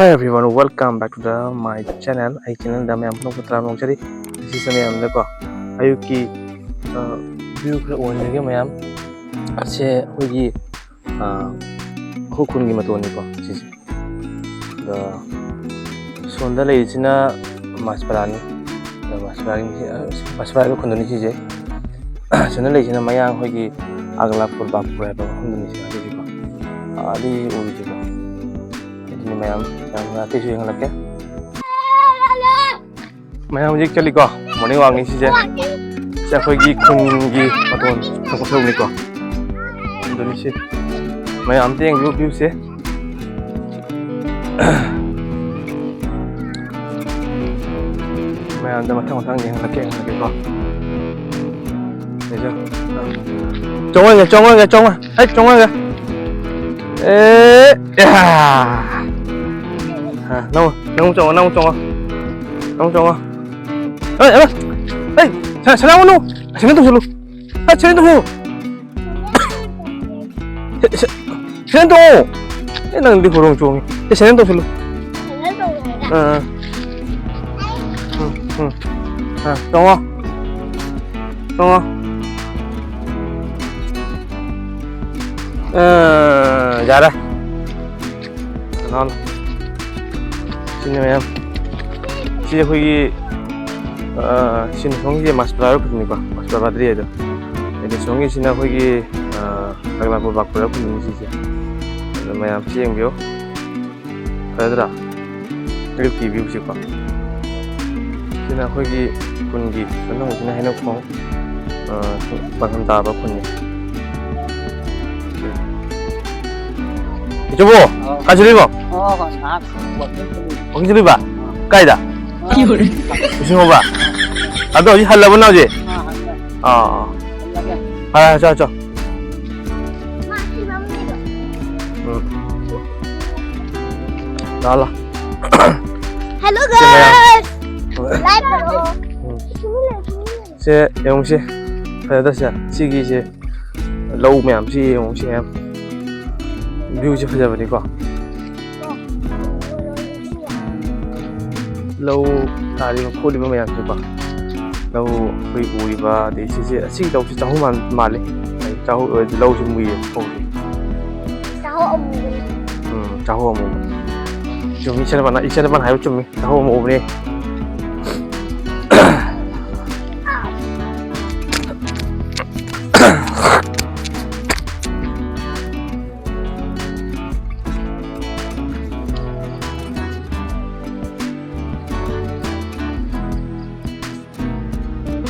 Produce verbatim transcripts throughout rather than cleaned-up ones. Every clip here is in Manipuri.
Hi everyone, welcome back to the my channel. ꯑꯩ ꯆꯦꯅꯦꯜꯗ ꯃꯌꯥꯝ ꯄꯨꯝꯅꯃꯛꯄꯨ ꯇꯔꯥꯝꯅ ꯑꯣꯛꯆꯔꯤ꯫ ꯉꯁꯤꯁꯦ ꯃꯌꯥꯝꯗꯀꯣ ꯑꯌꯨꯛꯀꯤ ꯚ꯭ꯌꯨ ꯈꯔ ꯎꯍꯟꯖꯒꯦ ꯃꯌꯥꯝ꯫ ꯁꯦ ꯑꯩꯈꯣꯏꯒꯤ ꯑ, ꯑꯩꯈꯣꯏ ꯈꯨꯟꯒꯤ ꯃꯇꯣꯟꯅꯤꯀꯣ ꯁꯤꯁꯦ꯫ ꯑꯗꯣ ꯁꯣꯝꯗ ꯂꯩꯔꯤꯁꯤꯅ ꯃꯥꯁꯄꯔꯥꯅꯤ꯫ ꯑꯗꯣ ꯃꯥꯁꯄꯔꯥꯒꯤ, ꯃꯥꯁꯄꯔꯥꯒꯤ ꯈꯨꯟꯗꯅꯤ ꯁꯤꯁꯦ꯫ ꯁꯣꯝꯗ ꯂꯩꯔꯤꯁꯤꯅ ꯃꯌꯥꯡ ꯑꯩꯈꯣꯏꯒꯤ ꯑꯒꯂꯥꯄꯨꯔ ꯕꯥꯄꯨꯔ ꯍꯥꯏꯕ ꯃꯐꯝꯗꯨꯅꯤ ꯁꯤ ꯍꯧꯖꯤꯛꯀꯣ꯫ ꯑꯥꯗꯒꯤ ꯎꯔꯤꯁꯤꯀꯣ꯫ ꯑꯗꯨꯅꯤ ꯃꯌꯥꯝ, ꯌꯥꯝꯅ ꯑꯇꯩꯁꯨ ꯌꯦꯡꯍꯜꯂꯛꯀꯦ꯫ ꯃꯌꯥꯝ ꯍꯧꯖꯤꯛ ꯆꯠꯂꯤꯀꯣ, ꯃꯣꯔꯅꯤꯡ ꯋꯥꯛꯅꯤ ꯁꯤꯁꯦ꯫ ꯁꯤ ꯑꯩꯈꯣꯏꯒꯤ ꯈꯨꯟꯒꯤ ꯃꯇꯣꯟ ꯊꯣꯛꯄ ꯁꯔꯨꯛꯅꯤꯀꯣ꯫ ꯑꯗꯨꯅꯤ ꯁꯤ꯫ ꯃꯌꯥꯝ ꯑꯝꯇ ꯌꯦꯡꯕꯤꯌꯨ ꯚ꯭ꯌꯨꯁꯦ꯫ ꯃꯌꯥꯝꯗ ꯃꯊꯪ ꯃꯊꯪ ꯌꯦꯡꯍꯜꯂꯛꯀꯦ, ꯌꯦꯡꯍꯜꯂꯛꯀꯦꯀꯣ꯫ ꯆꯣꯡꯉꯒꯦ, ꯆꯣꯡꯉꯒꯦ, ꯆꯣꯡꯉ-, ꯍꯩ, ꯆꯣꯡꯉꯒꯦ꯫ ꯑꯦ, ꯌꯥ꯫ ꯑ, ꯅꯪ, ꯅꯪ ꯆꯣꯡꯉꯣ, ꯅꯪ ꯆꯣꯡꯉꯣ꯫ ꯅꯪ ꯆꯣꯡꯉꯣ꯫ ꯑꯦ, ꯑꯦ, ꯑꯦ, ꯁ-, ꯁꯅꯥ ꯎꯅꯨ꯫ ꯁꯅꯥ ꯇꯧꯁꯜꯂꯨ꯫ ꯑꯦ, ꯁꯅꯥ ꯇꯧꯁꯜꯂꯨ꯫ ꯁꯦ, ꯁꯦ, ꯁꯦꯟ ꯇꯣꯡꯉꯣ꯫ ꯑꯦ, ꯅꯪꯗꯤ ꯍꯣꯔꯣꯡ ꯆꯣꯡꯉꯤ꯫ ꯁꯦ, ꯁꯦꯟ ꯇꯧꯁꯤꯜꯂꯨ꯫ ꯁꯦꯟ ꯇꯣꯡꯉꯦ꯫ ꯑꯥ, ꯑꯥ꯫ ꯎꯝ, ꯎꯝ꯫ ꯑꯥ, ꯇꯣꯡꯉꯣ꯫ ꯇꯣꯡꯉꯣ꯫ ꯑꯥ, ꯌꯥꯔꯦ꯫ ꯀꯅꯥꯅꯣ? ꯁꯤꯅꯤ ꯃꯌꯥꯝ꯫ ꯁꯤ ꯑꯩꯈꯣꯏꯒꯤ, ꯑ, ꯁꯤꯅ ꯁꯣꯝꯒꯤ ꯃꯥꯁꯄ꯭ꯔꯥ ꯔꯣꯗꯅꯤꯀꯣ, ꯃꯥꯁꯄ꯭ꯔꯥ ꯕꯥꯗ꯭ꯔꯤ ꯍꯥꯏꯗꯣ꯫ ꯑꯗꯩ ꯁꯣꯝꯒꯤꯁꯤꯅ ꯑꯩꯈꯣꯏꯒꯤ, ꯑ, ꯀꯪꯂꯥꯄꯨꯔ ꯕꯥꯀꯨꯔ ꯈꯨꯟꯅꯤ ꯁꯤꯁꯦ꯫ ꯑꯗꯣ ꯃꯌꯥꯝꯁꯤ ꯌꯦꯡꯕꯤꯌꯨ꯫ ꯐꯖꯗ꯭ꯔꯥ? ꯑꯌꯨꯛꯀꯤ ꯚ꯭ꯌꯨꯁꯦꯀꯣ꯫ ꯁꯤꯅ ꯑꯩꯈꯣꯏꯒꯤ ꯈꯨꯟꯒꯤ ꯁꯣꯝꯗ ꯍꯧꯖꯤꯛꯅ ꯍꯩꯅꯧꯈꯣꯡ꯫ ꯑ, ꯄꯥꯡꯒꯟ ꯇꯥꯕ ꯈꯨꯟꯅꯤ꯫ ꯏꯆꯧꯕꯨ, ꯑꯥꯎ꯫ ꯀꯥꯏ ꯆꯠꯂꯤꯅꯣ? ꯑꯣ, ꯉꯥꯏꯍꯥꯛ ꯋꯥꯛꯀꯤꯡ ꯆꯠꯂꯤ꯫ ꯋꯥꯛꯀꯤꯡ ꯆꯠꯂꯤꯕ? ꯑꯥ꯫ ꯀꯥꯏꯗ? ꯑꯥ꯫ ꯏꯁꯤꯡ ꯍꯧꯕ? ꯑꯥ꯫ ꯑꯗꯣ ꯍꯧꯖꯤꯛ ꯍꯜꯂꯕ ꯅꯪ ꯍꯧꯖꯤꯛ? ꯑꯥ, ꯍꯜꯂꯦ꯫ ꯑꯥ, ꯑꯥ꯫ ꯍꯜꯂꯒꯦ꯫ ꯍꯣꯏ, ꯍꯣꯏ, ꯆꯣ, ꯆꯣ꯫ ꯎꯝ꯫ ꯂꯥꯛꯑꯣ, ꯂꯥꯛꯑꯣ꯫ Hello ꯁꯤ ꯃꯌꯥꯝ꯫ Guys! Like ꯇꯧꯔꯣ꯫ ꯎꯝ꯫ ꯁꯦ ꯌꯦꯡꯉꯨꯁꯦ꯫ ꯐꯖꯗ꯭ꯔꯥ ꯁꯦ? ꯁꯤꯒꯤꯁꯦ ꯂꯧ ꯃꯌꯥꯝꯁꯤ ꯌꯦꯡꯉꯨꯁꯦ ꯃꯌꯥꯝ꯫ ꯚ꯭ꯌꯨꯁꯦ ꯐꯖꯕꯅꯤꯀꯣ꯫ ꯂꯧ ꯊꯥꯔꯤꯕ ꯈꯣꯠꯂꯤꯕ ꯃꯌꯥꯝꯁꯦꯀꯣ, ꯂꯧ ꯑꯩꯈꯣꯏ ꯎꯔꯤꯕ, ꯑꯗꯩ ꯁꯤꯁꯦ, ꯑꯁꯤꯒꯤ ꯂꯧꯁꯤ ꯆꯥꯍꯨꯝ ꯃꯥꯟ-, ꯃꯥꯜꯂꯤ꯫ ꯑꯩ ꯆꯥꯍꯨꯝ, ꯑ, ꯂꯧꯁꯤ ꯃꯨꯏꯌꯦ ꯐꯧꯁꯦ꯫ ꯆꯥꯍꯨꯝ ꯑꯃꯨꯕꯅꯤ꯫ ꯎꯝ, ꯆꯥꯍꯨꯝ ꯑꯃꯨꯕ꯫ ꯆꯨꯝꯃꯤ, ꯏꯆꯟ ꯅꯨꯄꯥꯅ, ꯏꯆꯟ ꯅꯨꯄꯥꯅ ꯍꯥꯏꯕ ꯆꯨꯝꯃꯤ, ꯆꯥꯍꯨꯝ ꯑꯃꯨꯕꯅꯦ꯫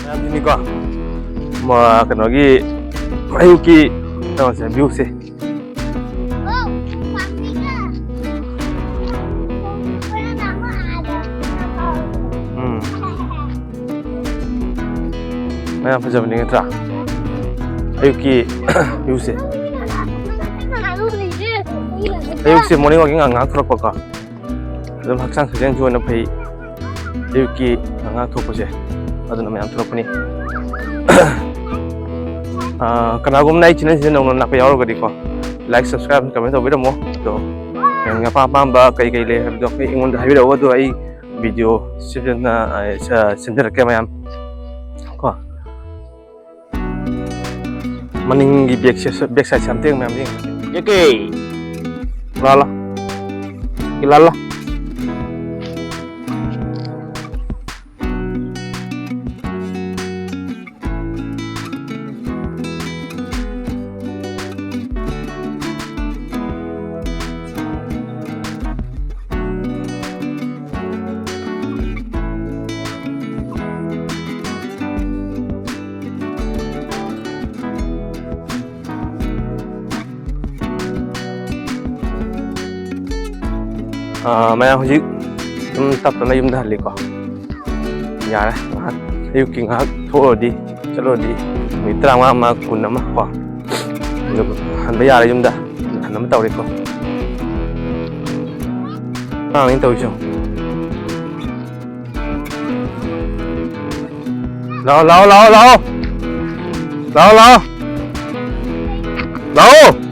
ꯃꯌꯥꯝꯁꯤꯅꯤꯀꯣ, ꯃ-, ꯀꯩꯅꯣꯒꯤ ꯑꯌꯨꯛꯀꯤ ꯀꯩꯅꯣꯁꯦ, ꯚ꯭ꯌꯨꯁꯦ꯫ ꯎꯝ꯫ ꯃꯌꯥꯝ ꯐꯖꯕꯅꯤ ꯅꯠꯇ꯭ꯔꯥ? ꯑꯌꯨꯛꯀꯤ ꯚ꯭ꯌꯨꯁꯦ꯫ ꯑꯌꯨꯛꯁꯦ morning walking ꯉꯥꯏꯍꯥꯛ ꯉꯥꯏꯍꯥꯛ ꯊꯣꯛꯂꯛꯄꯀꯣ꯫ ꯑꯗꯨꯝ ꯍꯛꯆꯥꯡ ꯁꯥꯖꯦꯜꯁꯨ ꯑꯣꯏꯅ ꯐꯩ꯫ ꯑꯌꯨꯛꯀꯤ ꯉꯥꯏꯍꯥꯛ ꯊꯣꯛꯄꯁꯦ ꯑꯗꯨꯅ ꯃꯌꯥꯝ ꯊꯣꯛꯂꯛꯄꯅꯤ꯫ ꯑꯥ, ꯀꯅꯥꯒꯨꯝꯕꯅ ꯑꯩ channelꯁꯤꯗ ꯅꯧꯅ ꯂꯥꯛꯄ ꯌꯥꯎꯔꯒꯗꯤꯀꯣ, like, subscribe, comment ꯇꯧꯕꯤꯔꯝꯃꯣ꯫ ꯑꯗꯣ ꯃꯌꯥꯝꯒꯤ ꯑꯄꯥꯝ ꯑꯄꯥꯝꯕ ꯀꯩ ꯀꯩ ꯂꯩ ꯍꯥꯏꯕꯗꯣ ꯑꯩꯈꯣꯏ ꯑꯩꯉꯣꯟꯗ ꯍꯥꯏꯕꯤꯔꯛꯑꯣ, ꯑꯗꯣ ꯑꯩ video ꯁꯦꯝꯖꯤꯟꯅ, ꯑ, ꯁ-, ꯁꯦꯝꯖꯔꯛꯀꯦ ꯃꯌꯥꯝ ꯀꯣ꯫ ꯃꯅꯤꯡꯒꯤ back side, back sideꯁꯦ ꯑꯝꯇ ꯌꯦꯡꯉꯨ ꯃꯌꯥꯝ, ꯌꯦꯡꯉꯨ꯫ ꯌꯦꯛꯀꯦ꯫ ꯂꯥꯜꯂꯣ꯫ ꯂꯥꯜꯂꯣ꯫ ꯑꯥ, ꯃꯌꯥꯝ ꯍꯧꯖꯤꯛ ꯑꯗꯨꯝ ꯇꯞ ꯇꯞꯅ ꯌꯨꯝꯗ ꯍꯜꯂꯤꯀꯣ꯫ ꯌꯥꯔꯦ, ꯉꯥꯏꯍꯥꯛ ꯑꯌꯨꯛꯀꯤ ꯉꯥꯏꯍꯥꯛ ꯊꯣꯛꯎꯔꯗꯤ, ꯆꯠꯂꯨꯔꯗꯤ ꯃꯤꯅꯤꯠ ꯇꯔꯥꯃꯉꯥ ꯑꯃ, ꯀꯨꯟ ꯑꯃ ꯀꯣ, ꯑꯗꯨꯒ ꯍꯟꯕ ꯌꯥꯔꯦ ꯌꯨꯝꯗ꯫ ꯍꯟꯅꯕ ꯇꯧꯔꯦꯀꯣ꯫ ꯑꯉꯥꯡꯅꯤ ꯇꯧꯔꯤꯁꯦ꯫ ꯂꯥꯛꯑꯣ, ꯂꯥꯛꯑꯣ, ꯂꯥꯛꯑꯣ, ꯂꯥꯛꯑꯣ꯫ ꯂꯥꯛꯑꯣ, ꯂꯥꯛꯑꯣ꯫ ꯂꯥꯛꯑꯣ꯫